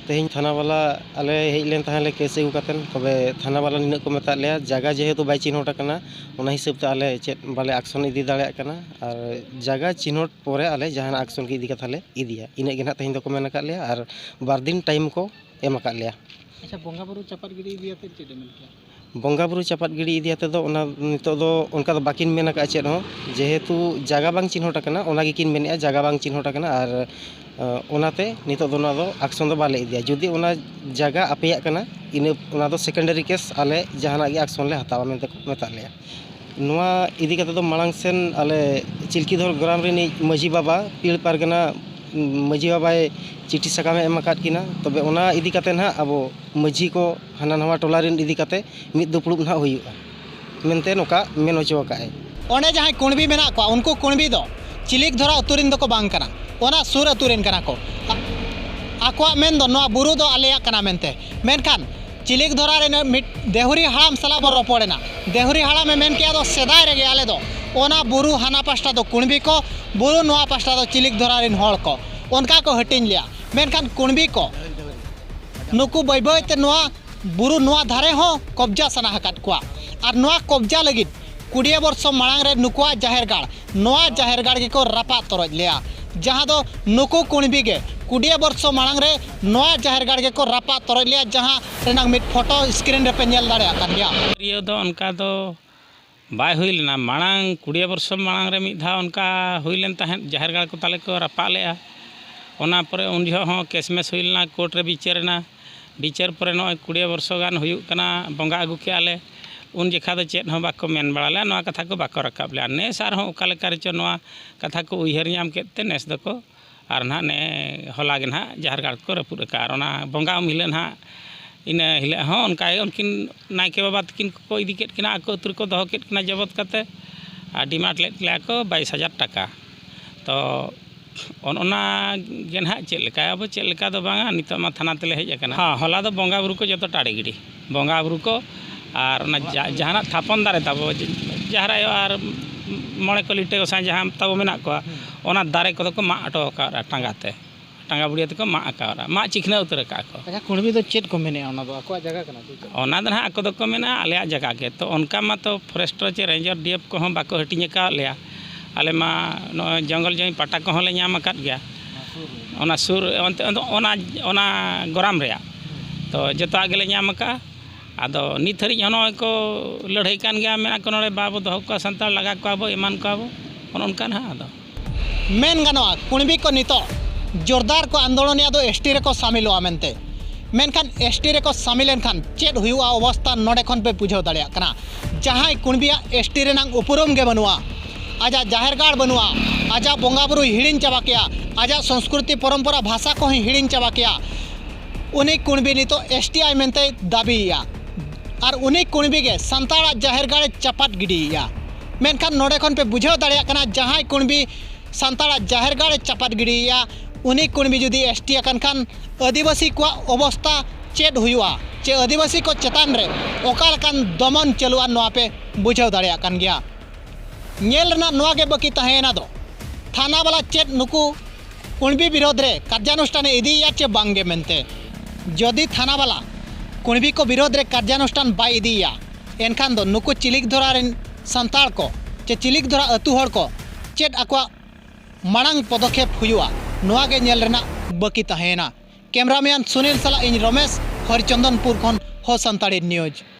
ᱛᱮᱦᱮᱧ ᱛᱷᱟᱱᱟ ᱵᱟᱞᱟ ᱟᱞᱮ ᱦᱮᱡ ᱞᱮᱱ ᱛᱟᱦᱮᱸᱫ ᱞᱮ ᱠᱮᱥ ᱟᱹᱜᱩ ᱠᱟᱛᱮᱫ, ᱛᱚᱵᱮ ᱛᱷᱟᱱᱟ ᱵᱟᱞᱟ ᱱᱤᱱᱟᱹᱜ ᱠᱚ ᱢᱮᱛᱟᱫ ᱞᱮᱭᱟ, ᱡᱟᱭᱜᱟ ᱡᱮᱦᱮᱛᱩ ᱵᱟᱭ ᱪᱤᱱᱦᱟᱹᱴ ᱟᱠᱟᱱᱟ, ᱚᱱᱟ ᱦᱤᱥᱟᱹᱵ ᱛᱮ ᱟᱞᱮ ᱪᱮᱫ ᱵᱟᱞᱮ ᱟᱠᱥᱚᱱ ᱤᱫᱤ ᱫᱟᱲᱮᱭᱟᱜ ᱠᱟᱱᱟ, ᱟᱨ ᱡᱟᱭᱜᱟ ᱪᱤᱱᱦᱟᱹᱴ ᱯᱚᱨᱮ ᱟᱞᱮ ᱡᱟᱦᱟᱱᱟᱜ ᱟᱠᱥᱚᱱ ᱜᱮ ᱤᱫᱤ ᱠᱟᱛᱷᱟ ᱞᱮ ᱤᱫᱤᱭᱟ᱾ ᱤᱱᱟᱹᱜ ᱜᱮ ᱱᱟᱦᱟᱜ ᱛᱮᱦᱮᱧ ᱫᱚᱠᱚ ᱢᱮᱱ ᱟᱠᱟᱫ ᱞᱮᱭᱟ, ᱟᱨ ᱵᱟᱨ ᱫᱤᱱ ᱴᱟᱭᱤᱢ ᱠᱚ ᱮᱢ ᱟᱠᱟᱫ ᱞᱮᱭᱟ᱾ ᱟᱪᱪᱷᱟ, ᱵᱚᱸᱜᱟ ᱵᱩᱨᱩ ᱪᱟᱯᱟᱫ ᱜᱤᱰᱤ ᱤᱫᱤ ᱠᱟᱛᱮᱫ ᱪᱮᱫ ᱮ ᱢᱮᱱ ᱠᱮᱭᱟ? ᱵᱚᱸᱜᱟ ᱵᱩᱨᱩ ᱪᱟᱯᱟᱫ ᱜᱤᱰᱤ ᱤᱫᱤ ᱠᱟᱛᱮᱫ ᱫᱚ ᱚᱱᱟ ᱱᱤᱛᱚᱜ ᱫᱚ ᱚᱱᱠᱟ ᱫᱚ ᱵᱟᱹᱠᱤᱱ ᱢᱮᱱ ᱟᱠᱟᱫᱼᱟ ᱪᱮᱫ ᱦᱚᱸ, ᱡᱮᱦᱮᱛᱩ ᱡᱟᱭᱜᱟ ᱵᱟᱝ ᱪᱤᱱᱦᱟᱹᱴ ᱟᱠᱟᱱᱟ, ᱚᱱᱟ ᱜᱮᱠᱤᱱ ᱢᱮᱱᱮᱫᱼᱟ ᱡᱟᱭᱜᱟ ᱵᱟᱝ ᱪᱤᱱᱦᱟᱹᱴ ᱟᱠᱟᱱᱟ, ᱟᱨ ᱚᱱᱟᱛᱮ ᱱᱤᱛᱚᱜ ᱫᱚ ᱱᱚᱣᱟ ᱫᱚ ᱟᱠᱥᱚᱱ ᱫᱚ ᱵᱟᱞᱮ ᱤᱫᱤᱭᱟ᱾ ᱡᱩᱫᱤ ᱚᱱᱟ ᱡᱟᱭᱜᱟ ᱟᱯᱮᱭᱟᱜ ᱠᱟᱱᱟ, ᱤᱱᱟᱹ ᱚᱱᱟ ᱫᱚ ᱥᱮᱠᱮᱱᱰᱟᱨᱤ ᱠᱮᱥ, ᱟᱞᱮ ᱡᱟᱦᱟᱱᱟᱜ ᱜᱮ ᱟᱠᱥᱚᱱ ᱞᱮ ᱦᱟᱛᱟᱣᱟ ᱢᱮᱱᱛᱮ ᱠᱚ ᱢᱮᱛᱟᱜ ᱞᱮᱭᱟ᱾ ᱱᱚᱣᱟ ᱤᱫᱤ ᱠᱟᱛᱮ ᱫᱚ ᱢᱟᱲᱟᱝ ᱥᱮᱱ ᱟᱞᱮ ᱪᱤᱞᱠᱤ ᱫᱷᱚᱨ ᱜᱨᱟᱢ ᱨᱤᱱᱤᱡ ᱢᱟᱹᱡᱷᱤ ᱵᱟᱵᱟ, ᱯᱤᱲ ᱯᱟᱨᱜᱟᱱᱟ ᱢᱟᱹᱡᱷᱤ ᱵᱟᱵᱟᱭ ᱪᱤᱴᱷᱤ ᱥᱟᱠᱟᱢᱮ ᱮᱢ ᱟᱠᱟᱫ ᱠᱤᱱᱟ, ᱛᱚᱵᱮ ᱚᱱᱟ ᱤᱫᱤ ᱠᱟᱛᱮ ᱱᱟᱦᱟᱜ ᱟᱵᱚ ᱢᱟᱹᱡᱷᱤ ᱠᱚ ᱦᱟᱱᱟ ᱱᱟᱣᱟ ᱴᱚᱞᱟ ᱨᱤᱱ ᱤᱫᱤ ᱠᱟᱛᱮ ᱢᱤᱫ ᱫᱩᱯᱲᱩᱵ ᱱᱟᱦᱟᱜ ᱦᱩᱭᱩᱜᱼᱟ ᱢᱮᱱᱛᱮ ᱱᱚᱝᱠᱟ ᱢᱮᱱ ᱦᱚᱪᱚ ᱟᱠᱟᱫᱼᱟᱭ᱾ ᱚᱸᱰᱮ ᱡᱟᱦᱟᱸᱭ ᱠᱩᱬᱵᱤ ᱢᱮᱱᱟᱜ ᱠᱚᱣᱟ, ᱩᱱᱠᱩ ᱠᱩᱬᱵᱤ ᱫᱚ ᱪᱤᱞᱤᱠ ᱫᱷᱚᱨᱟ ᱟᱹᱛᱩ ᱨᱤᱱ ᱫᱚᱠᱚ ᱵᱟᱝ ᱠᱟᱱᱟ, ᱚᱱᱟ ᱥᱩᱨ ᱟᱹᱛᱩ ᱨᱤᱱ ᱠᱟᱱᱟ ᱠᱚ᱾ ᱟᱠᱚᱣᱟᱜ ᱢᱮᱱ ᱫᱚ ᱱᱚᱣᱟ ᱵᱩᱨᱩ ᱫᱚ ᱟᱞᱮᱭᱟᱜ ᱠᱟᱱᱟ ᱢᱮᱱᱛᱮ, ᱢᱮᱱᱠᱷᱟᱱ ᱪᱤᱞᱤᱠ ᱫᱷᱚᱨᱟ ᱨᱮᱱ ᱢᱤᱫ ᱫᱮᱦᱩᱨᱤ ᱦᱟᱲᱟᱢ ᱥᱟᱞᱟᱜ ᱵᱚᱱ ᱨᱚᱯᱚᱲ ᱮᱱᱟ᱾ ᱫᱮᱦᱩᱨᱤ ᱦᱟᱲᱟᱢᱮ ᱢᱮᱱ ᱠᱮᱜᱼᱟ, ᱫᱚ ᱥᱮᱫᱟᱭ ᱨᱮᱜᱮ ᱟᱞᱮ ᱫᱚ ᱚᱱᱟ ᱵᱩᱨᱩ ᱦᱟᱱᱟ ᱯᱟᱥᱴᱟ ᱫᱚ ᱠᱩᱬᱵᱤ ᱠᱚ, ᱵᱩᱨᱩ ᱱᱚᱣᱟ ᱯᱟᱥᱴᱟ ᱫᱚ ᱪᱤᱞᱤᱠ ᱫᱷᱚᱨᱟ ᱨᱮᱱ ᱦᱚᱲ ᱠᱚ, ᱚᱱᱠᱟ ᱠᱚ ᱦᱟᱹᱴᱤᱧ ᱞᱮᱜᱼᱟ᱾ ᱢᱮᱱᱠᱷᱟᱱ ᱠᱩᱬᱵᱤ ᱠᱚ ᱱᱩᱠᱩ ᱵᱟᱹᱭ ᱵᱟᱹᱭ ᱛᱮ ᱱᱚᱣᱟ ᱵᱩᱨᱩ ᱱᱚᱣᱟ ᱫᱷᱟᱨᱮ ᱦᱚᱸ ᱠᱚᱵᱽᱡᱟ ᱥᱟᱱᱟ ᱟᱠᱟᱫ ᱠᱚᱣᱟ᱾ ᱟᱨ ᱱᱚᱣᱟ ᱠᱚᱵᱽᱡᱟ ᱞᱟᱹᱜᱤᱫ ᱠᱩᱲᱤᱭᱟᱹ ᱵᱚᱨᱥᱚ ᱢᱟᱲᱟᱝ ᱨᱮ ᱱᱩᱠᱩᱣᱟᱜ ᱡᱟᱦᱮᱨ ᱜᱟᱲ, ᱱᱚᱣᱟ ᱡᱟᱦᱮᱨ ᱜᱟᱲ ᱜᱮᱠᱚ ᱨᱟᱯᱟᱜ ᱛᱚᱨᱚᱡ ᱞᱮᱜᱼᱟ, ᱡᱟᱦᱟᱸ ᱫᱚ ᱱᱩᱠᱩ ᱠᱩᱬᱵᱤ ᱜᱮ ᱠᱩᱲᱤ ᱵᱚᱨᱥᱚ ᱢᱟᱲᱟᱝ ᱨᱮ ᱱᱚᱣᱟ ᱡᱟᱦᱮᱨ ᱜᱟᱲ ᱜᱮᱠᱚ ᱨᱟᱯᱟᱜ ᱛᱚᱨᱚᱡ ᱞᱮᱫᱼᱟ, ᱡᱟᱦᱟᱸ ᱨᱮᱱᱟᱜ ᱢᱤᱫ ᱯᱷᱳᱴᱳ ᱥᱠᱨᱤᱱ ᱨᱮᱯᱮ ᱧᱮᱞ ᱫᱟᱲᱮᱭᱟᱜ ᱠᱟᱱ ᱜᱮᱭᱟ᱾ ᱤᱭᱟᱹ ᱫᱚ ᱚᱱᱠᱟ ᱫᱚ ᱵᱟᱭ ᱦᱩᱭ ᱞᱮᱱᱟ᱾ ᱢᱟᱲᱟᱝ ᱠᱩᱲᱤ ᱵᱚᱨᱥᱚ ᱢᱟᱲᱟᱝ ᱨᱮ ᱢᱤᱫ ᱫᱷᱟᱣ ᱚᱱᱠᱟ ᱦᱩᱭ ᱞᱮᱱ ᱛᱟᱦᱮᱸᱫ, ᱡᱟᱦᱮᱨ ᱜᱟᱲ ᱠᱚ ᱛᱟᱞᱮ ᱠᱚ ᱨᱟᱯᱟᱜ ᱞᱮᱫᱼᱟ᱾ ᱚᱱᱟ ᱯᱚᱨᱮ ᱩᱱ ᱡᱚᱦᱚᱜ ᱦᱚᱸ ᱠᱮᱥ ᱢᱮᱥ ᱦᱩᱭ ᱞᱮᱱᱟ, ᱠᱳᱨᱴ ᱨᱮ ᱵᱤᱪᱟᱹᱨ ᱮᱱᱟ᱾ ᱵᱤᱪᱟᱹᱨ ᱯᱚᱨᱮ ᱱᱚᱜᱼᱚᱭ ᱠᱩᱲᱤ ᱵᱚᱨᱥᱚ ᱜᱟᱱ ᱦᱩᱭᱩᱜ ᱠᱟᱱᱟ, ᱵᱚᱸᱜᱟ ᱟᱹᱜᱩ ᱠᱮᱜᱼᱟ ᱞᱮ᱾ ᱩᱱ ᱡᱚᱠᱷᱟ ᱫᱚ ᱪᱮᱫ ᱦᱚᱸ ᱵᱟᱠᱚ ᱢᱮᱱ ᱵᱟᱲᱟ ᱞᱮᱫᱼᱟ, ᱱᱚᱣᱟ ᱠᱟᱛᱷᱟ ᱠᱚ ᱵᱟᱠᱚ ᱨᱟᱠᱟᱵ ᱞᱮᱫᱼᱟ᱾ ᱱᱮᱥ ᱟᱨᱦᱚᱸ ᱚᱠᱟ ᱞᱮᱠᱟ ᱨᱮᱪᱚ ᱱᱚᱣᱟ ᱠᱟᱛᱷᱟ ᱠᱚ ᱩᱭᱦᱟᱹᱨ ᱧᱟᱢ ᱠᱮᱫ ᱛᱮ ᱱᱮᱥ ᱫᱚᱠᱚ ᱟᱨ ᱱᱟᱦᱟᱜ ᱱᱮ ᱦᱚᱞᱟ ᱜᱮ ᱱᱟᱦᱟᱜ ᱡᱟᱦᱮᱨ ᱜᱟᱲ ᱠᱚ ᱨᱟᱹᱯᱩᱫ ᱟᱠᱟᱫᱼᱟ᱾ ᱟᱨ ᱚᱱᱟ ᱵᱚᱸᱜᱟ ᱩᱢ ᱦᱤᱞᱳᱜ ᱱᱟᱦᱟᱜ, ᱤᱱᱟᱹ ᱦᱤᱞᱳᱜ ᱦᱚᱸ ᱚᱱᱠᱟ ᱜᱮ ᱩᱱᱠᱤᱱ ᱱᱟᱭᱠᱮ ᱵᱟᱵᱟ ᱛᱟᱹᱠᱤᱱ ᱠᱚᱠᱚ ᱤᱫᱤ ᱠᱮᱫ ᱠᱤᱱᱟ, ᱟᱠᱚ ᱟᱹᱛᱩ ᱨᱮᱠᱚ ᱫᱚᱦᱚ ᱠᱮᱫ ᱠᱤᱱᱟ ᱡᱚᱵᱚᱛ ᱠᱟᱛᱮ, ᱟᱨ ᱰᱤᱢᱟᱱᱰ ᱞᱮᱫ ᱠᱤᱱᱟ ᱠᱚ ᱵᱟᱭᱤᱥ ᱦᱟᱡᱟᱨ ᱴᱟᱠᱟ᱾ ᱛᱚ ᱚᱱ-, ᱚᱱᱟ ᱜᱮ ᱱᱟᱦᱟᱜ ᱪᱮᱫ ᱞᱮᱠᱟ, ᱟᱵᱚ ᱪᱮᱫ ᱞᱮᱠᱟ ᱫᱚ ᱵᱟᱝᱟ, ᱱᱤᱛᱚᱜ ᱢᱟ ᱛᱷᱟᱱᱟ ᱛᱮᱞᱮ ᱦᱮᱡ ᱟᱠᱟᱱᱟ᱾ ᱦᱮᱸ, ᱦᱚᱞᱟ ᱫᱚ ᱵᱚᱸᱜᱟ ᱵᱩᱨᱩ ᱠᱚ ᱡᱚᱛᱚ ᱴᱟᱲᱮ ᱜᱤᱰᱤ, ᱵᱚᱸᱜᱟ ᱵᱩᱨᱩ ᱠᱚ ᱟᱨ ᱚᱱᱟ ᱡᱟ-, ᱡᱟᱦᱟᱱᱟᱜ ᱛᱷᱟᱯᱚᱱ ᱫᱟᱨᱮ ᱛᱟᱵᱚ, ᱡᱟᱦᱮᱨ ᱟᱭᱳ ᱟᱨ ᱢᱚᱬᱮ ᱠᱚ ᱞᱤᱴᱟᱹ ᱜᱚᱸᱥᱟᱭ ᱡᱟᱦᱟᱸ ᱛᱟᱵᱚ ᱢᱮᱱᱟᱜ ᱠᱚᱣᱟ, ᱚᱱᱟ ᱫᱟᱨᱮ ᱠᱚᱫᱚ ᱠᱚ ᱢᱟᱜ ᱦᱚᱴᱚ ᱟᱠᱟᱫᱼᱟ ᱴᱟᱸᱜᱟ ᱛᱮ, ᱴᱟᱸᱜᱟ ᱵᱩᱲᱤᱭᱟᱹ ᱛᱮᱠᱚ ᱢᱟᱜ ᱟᱠᱟᱫᱼᱟ, ᱢᱟᱜ ᱪᱤᱠᱷᱱᱟᱹ ᱩᱛᱟᱹᱨ ᱟᱠᱟᱫᱼᱟ ᱠᱚ᱾ ᱟᱪᱪᱷᱟ, ᱠᱩᱬᱵᱤ ᱫᱚ ᱪᱮᱫ ᱠᱚ ᱢᱮᱱᱮᱫᱼᱟ? ᱚᱱᱟ ᱫᱚ ᱟᱠᱚᱣᱟᱜ ᱡᱟᱭᱜᱟ ᱠᱟᱱᱟ ᱥᱮ ᱪᱮᱫ? ᱚᱱᱟ ᱫᱚ ᱱᱟᱦᱟᱜ ᱟᱠᱚ ᱫᱚᱠᱚ ᱢᱮᱱᱟ ᱟᱞᱮᱭᱟᱜ ᱡᱟᱭᱜᱟ ᱜᱮ᱾ ᱛᱚ ᱚᱱᱠᱟ ᱢᱟᱛᱚ ᱯᱷᱚᱨᱮᱥᱴᱟᱨ ᱪᱮ ᱨᱮᱧᱡᱟᱨ ᱰᱤ ᱮᱯᱷ ᱠᱚᱦᱚᱸ ᱵᱟᱠᱚ ᱦᱟᱹᱴᱤᱧ ᱟᱠᱟᱫ ᱞᱮᱭᱟ᱾ ᱟᱞᱮ ᱢᱟ ᱱᱚᱜᱼᱚᱭ ᱡᱚᱝᱜᱚᱞ ᱡᱚᱢᱤ ᱯᱟᱴᱟ ᱠᱚᱦᱚᱸ ᱞᱮ ᱧᱟᱢ ᱟᱠᱟᱫ ᱜᱮᱭᱟ, ᱚᱱᱟ ᱥᱩᱨ ᱚᱱᱛᱮ ᱚᱱᱟ, ᱚᱱᱟ ᱜᱚᱨᱟᱢ ᱨᱮᱭᱟᱜ᱾ ᱛᱚ ᱡᱚᱛᱚᱣᱟᱜ ᱜᱮᱞᱮ ᱧᱟᱢ ᱟᱠᱟᱫᱼᱟ᱾ ᱟᱫᱚ ᱱᱤᱛ ᱦᱟᱹᱨᱤᱡ ᱦᱚᱸ ᱱᱚᱜᱼᱚᱭ ᱠᱚ ᱞᱟᱹᱲᱦᱟᱹᱭ ᱠᱟᱱ ᱜᱮᱭᱟ, ᱢᱮᱱᱟ ᱠᱚ ᱱᱚᱰᱮ ᱵᱟᱵᱚ ᱫᱚᱦᱚ ᱠᱚᱣᱟ ᱥᱟᱱᱛᱟᱲ, ᱞᱟᱜᱟ ᱠᱚᱣᱟ ᱵᱚ, ᱮᱢᱟᱱ ᱠᱚᱣᱟ ᱵᱚ, ᱚᱱᱮ ᱚᱱᱠᱟ ᱱᱟᱦᱟᱜ᱾ ᱟᱫᱚ ᱢᱮᱱ ᱜᱟᱱᱚᱜᱼᱟ, ᱠᱩᱬᱵᱤ ᱠᱚ ᱱᱤᱛᱚᱜ ᱡᱳᱨᱫᱟᱨ ᱠᱚ ᱟᱱᱫᱳᱞᱚᱱᱮᱫᱼᱟ ᱫᱚ ᱮᱥ ᱴᱤ ᱨᱮᱠᱚ ᱥᱟᱢᱤᱞᱚᱜᱼᱟ ᱢᱮᱱᱛᱮ᱾ ᱢᱮᱱᱠᱷᱟᱱ ᱮᱥ ᱴᱤ ᱨᱮᱠᱚ ᱥᱟᱢᱤᱞ ᱮᱱᱠᱷᱟᱱ ᱪᱮᱫ ᱦᱩᱭᱩᱜᱼᱟ ᱚᱵᱚᱥᱛᱟ, ᱱᱚᱰᱮ ᱠᱷᱚᱱ ᱯᱮ ᱵᱩᱡᱷᱟᱹᱣ ᱫᱟᱲᱮᱭᱟᱜ ᱠᱟᱱᱟ᱾ ᱡᱟᱦᱟᱸᱭ ᱠᱩᱬᱵᱤᱭᱟᱜ ᱮᱥ ᱴᱤ ᱨᱮᱱᱟᱜ ᱩᱯᱨᱩᱢ ᱜᱮ ᱵᱟᱹᱱᱩᱜᱼᱟ, ᱟᱡᱟᱜ ᱡᱟᱦᱮᱨ ᱜᱟᱲ ᱵᱟᱹᱱᱩᱜᱼᱟ, ᱟᱡᱟᱜ ᱵᱚᱸᱜᱟ ᱵᱩᱨᱩᱭ ᱦᱤᱲᱤᱧ ᱪᱟᱵᱟ ᱠᱮᱜᱼᱟ, ᱟᱡᱟᱜ ᱥᱚᱝᱥᱠᱨᱤᱛᱤ ᱯᱚᱨᱚᱢᱯᱚᱨᱟ ᱵᱷᱟᱥᱟ ᱠᱚᱦᱚᱸᱭ ᱦᱤᱲᱤᱧ ᱪᱟᱵᱟ ᱠᱮᱜᱼᱟ, ᱩᱱᱤ ᱠᱩᱬᱵᱤ ᱱᱤᱛᱚᱜ ᱮᱥ ᱴᱤ ᱟᱭ ᱢᱮᱱᱛᱮᱭ ᱫᱟᱹᱵᱤᱭᱮᱜᱼᱟ᱾ ᱟᱨ ᱩᱱᱤ ᱠᱩᱬᱵᱤ ᱜᱮ ᱥᱟᱱᱛᱟᱲᱟᱜ ᱡᱟᱦᱮᱨ ᱜᱟᱲᱮ ᱪᱟᱯᱟᱫ ᱜᱤᱰᱤᱭᱮᱜᱼᱟ᱾ ᱢᱮᱱᱠᱷᱟᱱ ᱱᱚᱰᱮ ᱠᱷᱚᱱ ᱯᱮ ᱵᱩᱡᱷᱟᱹᱣ ᱫᱟᱲᱮᱭᱟᱜ ᱠᱟᱱᱟ, ᱡᱟᱦᱟᱸᱭ ᱠᱩᱬᱵᱤ ᱥᱟᱱᱛᱟᱲᱟᱜ ᱡᱟᱦᱮᱨ ᱜᱟᱲᱮ ᱪᱟᱯᱟᱫ ᱜᱤᱰᱤᱭᱮᱜᱼᱟ, ᱩᱱᱤ ᱠᱩᱬᱵᱤ ᱡᱩᱫᱤ ᱮᱥ ᱴᱤ ᱟᱠᱟᱱ ᱠᱷᱟᱱ, ᱟᱹᱫᱤᱵᱟᱹᱥᱤ ᱠᱚᱣᱟᱜ ᱚᱵᱚᱥᱛᱟ ᱪᱮᱫ ᱦᱩᱭᱩᱜᱼᱟ, ᱪᱮ ᱟᱹᱫᱤᱵᱟᱹᱥᱤ ᱠᱚ ᱪᱮᱛᱟᱱ ᱨᱮ ᱚᱠᱟ ᱞᱮᱠᱟᱱ ᱫᱚᱢᱚᱱ ᱪᱟᱹᱞᱩᱜᱼᱟ, ᱱᱚᱣᱟ ᱯᱮ ᱵᱩᱡᱷᱟᱹᱣ ᱫᱟᱲᱮᱭᱟᱜ ᱠᱟᱱ ᱜᱮᱭᱟ᱾ ᱧᱮᱞ ᱨᱮᱱᱟᱜ ᱱᱚᱣᱟ ᱜᱮ ᱵᱟᱹᱠᱤ ᱛᱟᱦᱮᱸᱭᱮᱱᱟ ᱫᱚ, ᱛᱷᱟᱱᱟ ᱵᱟᱞᱟ ᱪᱮᱫ ᱱᱩᱠᱩ ᱠᱩᱬᱵᱤ ᱵᱤᱨᱳᱫᱷ ᱨᱮ ᱠᱟᱨᱡᱟᱱᱩᱥᱴᱷᱟᱱᱮ ᱤᱫᱤᱭᱮᱭᱟ ᱪᱮ ᱵᱟᱝ ᱜᱮ ᱢᱮᱱᱛᱮ᱾ ᱡᱩᱫᱤ ᱛᱷᱟᱱᱟ ᱵᱟᱞᱟ ᱠᱩᱬᱵᱤ ᱠᱚ ᱵᱤᱨᱳᱫᱷ ᱨᱮ ᱠᱟᱨᱡᱟᱱᱩᱥᱴᱷᱟᱱ ᱵᱟᱭ ᱤᱫᱤᱭᱮᱭᱟ, ᱮᱱᱠᱷᱟᱱ ᱫᱚ ᱱᱩᱠᱩ ᱪᱤᱞᱤᱠ ᱫᱷᱚᱨᱟ ᱨᱮᱱ ᱥᱟᱱᱛᱟᱲ ᱠᱚ ᱪᱮ ᱪᱤᱞᱤᱠ ᱫᱷᱚᱨᱟ ᱟᱹᱛᱩ ᱦᱚᱲ ᱠᱚ ᱪᱮᱫ ᱟᱠᱚᱣᱟᱜ ᱢᱟᱲᱟᱝ ᱯᱚᱫᱚᱠᱷᱮᱯ ᱦᱩᱭᱩᱜᱼᱟ, ᱱᱚᱣᱟ ᱜᱮ ᱧᱮᱞ ᱨᱮᱱᱟᱜ ᱵᱟᱹᱠᱤ ᱛᱟᱦᱮᱸᱭᱮᱱᱟ᱾ ᱠᱮᱢᱨᱟᱢᱮᱱ ᱥᱩᱱᱤᱞ ᱥᱟᱞᱟᱜ ᱤᱧ ᱨᱚᱢᱮᱥ, ᱦᱚᱨᱤᱪᱚᱱᱫᱚᱱᱯᱩᱨ ᱠᱷᱚᱱ ᱦᱚ ᱥᱟᱱᱛᱟᱲᱤ ᱱᱤᱭᱩᱡᱽ᱾